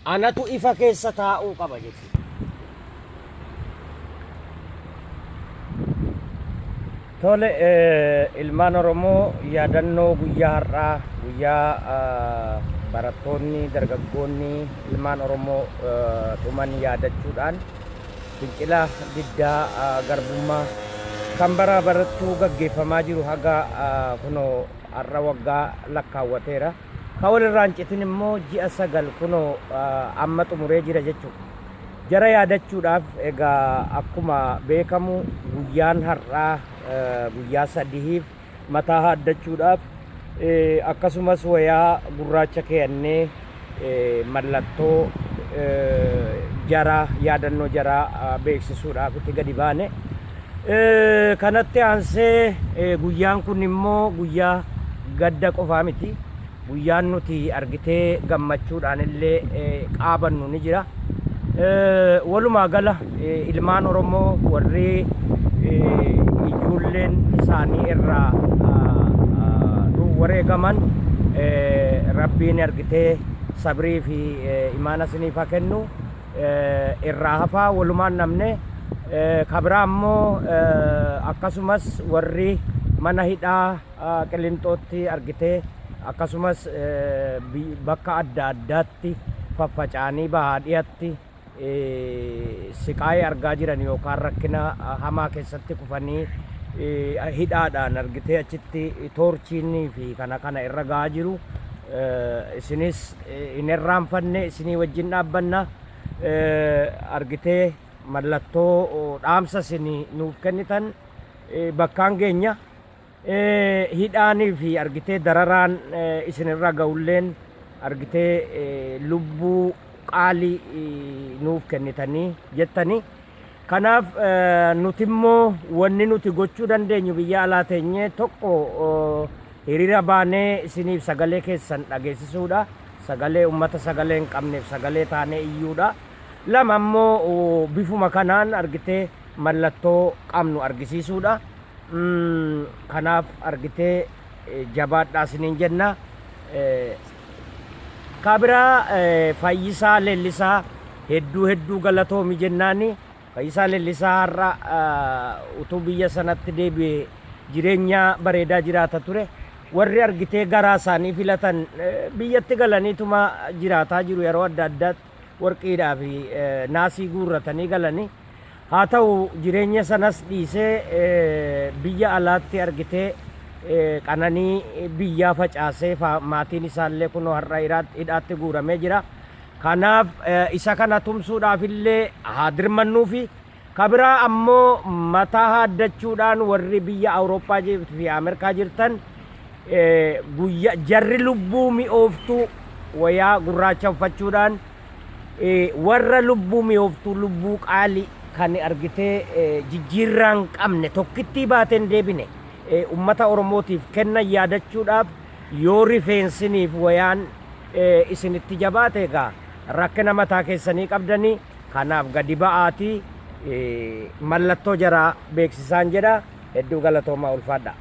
Anatu ifa keessa taa'uu qaba jechuudha. Tole ilmaan Oromoo yaadannoo guyyaa har'aa guyyaa barattoonni dargaggoonni ilmaan Oromoo dhuman yaadachuudhaan fincila diddaa garbummaa kan bara barattuu gaggeeffamaa jiru haga kunoo har'a waggaa lakkaawwateera. Ka walirraa hin citin immoo ji'a 9 kunoo amma xumuree jira jechuudha. Jara yaadachuudhaaf egaa akkuma beekamu guyyaan har'aa guyyaa sadihiif mataa haaddachuudhaaf akkasumas wayaa gurraacha keeyannee mallattoo jaraa yaadannoo jaraa beeksisuudhaaf itti gadi baane. Kanatti aansee guyyaan kun immoo guyyaa gadda qofaa miti. Guyyaan nuti argitee gammachuudhaan illee qaabannu ni jira. Walumaa gala ilmaan Oromoo warri ijoolleen isaanii irraa wareegaman Rabbiin argitee sabrii fi imaana isiniif haa kennu. Irraa hafaa walumaan namne. Ka biraa immoo akkasumas warri mana hidhaa Qilinxootti argitee akkasumas bakka adda addaatti faffaca'anii bahaa dhiyatti siqaayii argaa jiran yookaan rakkina hamaa keessatti kufanii hidhaadhaan argitee achitti toorchiinii fi kana kana irra ga'aa jiru. Isinis hin irraanfanne isinii wajjin dhaabbanna argitee mallattoo dhaamsa isin nuuf kennitan bakkaan geenya. Hidhaanii fi argitee dararaan isinirra ga'ulleen argitee lubbuu qaalii nuuf kennitanii jettanii. Kanaaf nutimmoo wanni nuti gochuu dandeenyu biyya alaa teenyee tokko hiriira baanee isiniif sagalee keessan dhageessisuudha. Sagalee ummata sagalee hin qabneef sagalee taanee iyyuudha. Lama immoo bifuma kanaan argitee mallattoo qabnu argisiisuudha. Kanaaf argitee jabaadhaa isiniin jenna. Ka biraa Fayyisaa Leellisaa hedduu hedduu galatoomi jennaani. Fayyisaa Leellisaa har'a utuu biyya sanatti deebi'e jireenya bareedaa jiraata ture. Warri argitee garaa isaanii filatan biyyatti galaniituma jiraataa jiru yeroo adda addaatti warqiidhaa fi naasii guurratanii galanii. Haa ta'u jireenya sanas dhiisee biyya alaatti argitee qananii biyyaa facaasee maatiin isaallee kunoo har'a hidhaatti guuramee jira. Kanaaf isa kana tumsuudhaaf illee haa dirmannuufi. Ka biraa ammoo mataa haaddachuudhaan warri biyya Awurooppaa fi Ameerikaa jirtan guyya jarri lubbuu mi'ooftuu wayaa gurraacha uffachuudhaan warra lubbuu mi'ooftuu lubbuu qaalii kan argitee jijjiirraa hin qabne tokkittii baatee hin deebine ummata Oromootiif kennan yaadachuudhaaf yoo rifeensiniif wayaan isinitti jabaate egaa rakkina mataa keessanii qabdanii kanaaf gadi ba'aatii mallattoo jaraa beeksisaan jedha. Hedduu galatoomaa ulfaadhaa.